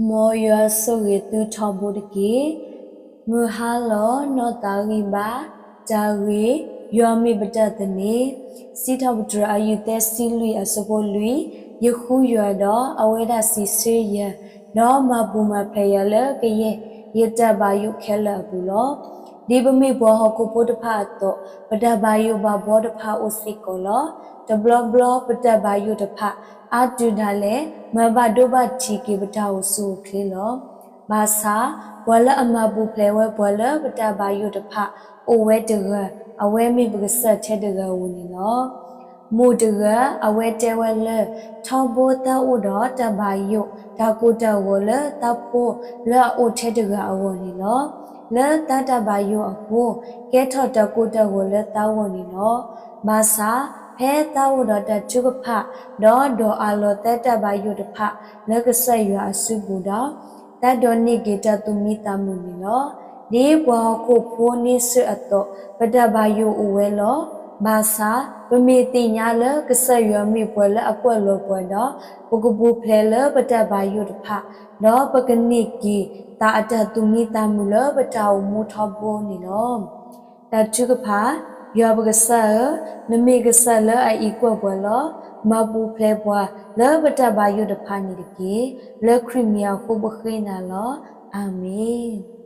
မ်ယွၤဆိၣ်ဂ့ၤသုထီဘိတက့ၢ်. မုၢ်ဟါလီၤ, နီၢ်သးဂံၢ်ဘါ, တၢ်ဂ့ၢ်, ယွၤမ့ၢ်ပတၢ်သန့ၤ, စံးထီၣ်ပတြၢၤ အယုၢ်သၢဆံလွံၢ် အဆၢဖိလွံၢ်, ယဃုယွၤဒီး အဝဲဒၣ်စံးဆၢယၤ, ဒီးမၤပူၤမၤဖျဲးယၤလၢကယဲၢ်ယတၢ်ဘၣ်ယိၣ်ခဲလၢာ်အပူၤလီၤ. ဒ်ပမ့ၢ်ပှၤဟီၣ်ခိၣ်ဖိတဖၣ်အသိး, ပတၢ်ဘၣ်ယိၣ်ဘၣ်ဘှီတဖၣ်အိၣ်စ့ၢ်ကီးလီၤ. တဘျီဘျီပတၢ်ဘၣ်ယိၣ်တဖၣ် အါတုၤဒၣ်လဲာ် မၤဘၣ်ဒိဘၣ်ထံးက့ၤပတၢ်အိၣ်ဆူၣ်အိၣ်ချ့လီၤ. ဘၣ်ဆၣ်, ပှၤလၢအမၤပူၤဖျဲးဝဲပှၤလၢပတၢ်ဘၣ်ယိၣ်တဖၣ်အိၣ်ဝဲတဂၤ, အဝဲမ့ၢ်ပကစၢ်ထဲတဂၤဧိၤန့ၣ်လီၤ. မိၢ်တဂၤအဝဲတဲဝဲလၢ ထီဘိသးအိၣ်ဒီးတၢ်ဘၣ်ယိၣ် တၢ်ကိၢ်တၢ်ဂီၤလၢသးဖိလၢအအိၣ်ထဲတဂၤအဂီၢ်န့ၣ်လီၤ. လၢသးတၢ်ဘၣ်ယိၣ်အဃိ, ကဲထီၣ်တၢ်ကိၢ်တၢ်ဂီၤလၢသးဂီၢ်န့ၣ်လီၤ. ဘၣ်ဆၣ်, ဖဲသးအိၣ်ဒီးတၢ်ထုကဖၣ်, ဒီးဒိးအးလီၤသးတၢ်ဘၣ်ယိၣ်တဖၣ် လၢကစၢ်ယွၤအစုပူၤဒီး သးဒိးန့ၢ်က့ၤတၢ်သူၣ်မံသးမုာ်န့ၣ်လီၤ. ဒ်ပှၤဟီၣ်ခိၣ်ဖိန့ဆၢၣ်အသိး, ပတၢ်ဘၣ်ယိၣ်အိၣ်ဝဲလီၤ. ဘၣ်ဆၣ်, ပမ့ၢ်သ့ၣ်ညါလၢကစၢ်ယွၤမ့ၢ်ပှၤလၢအကွၢ်လီၤပှၤဒီး, ပကပူၤဖျဲးလၢပတၢ်ဘၣ်ယိၣ်တဖၣ်, ဒီးပကန့ၢ်က့ၤသးအတၢ်သူၣ်မံသးမုာ်လၢပတၢ်အိၣ်မူထီဘိန့ၣ်လီၤ. တၢ်ထုကဖၣ်, ယွၤပကစၢ်ဧၢ, နမ့ၢ်ကစၢ်လၢအအံးကွၢ်ပှၤလီၤ. မၤပူၤဖျဲးပှၤလၢပတၢ်ဘၣ်ယိၣ်တဖၣ်န့ၣ်တက့ၢ်. လၢခရံာ်မံၤအဃိပဃ့နၤလီၤ. အၤမ့ၣ်.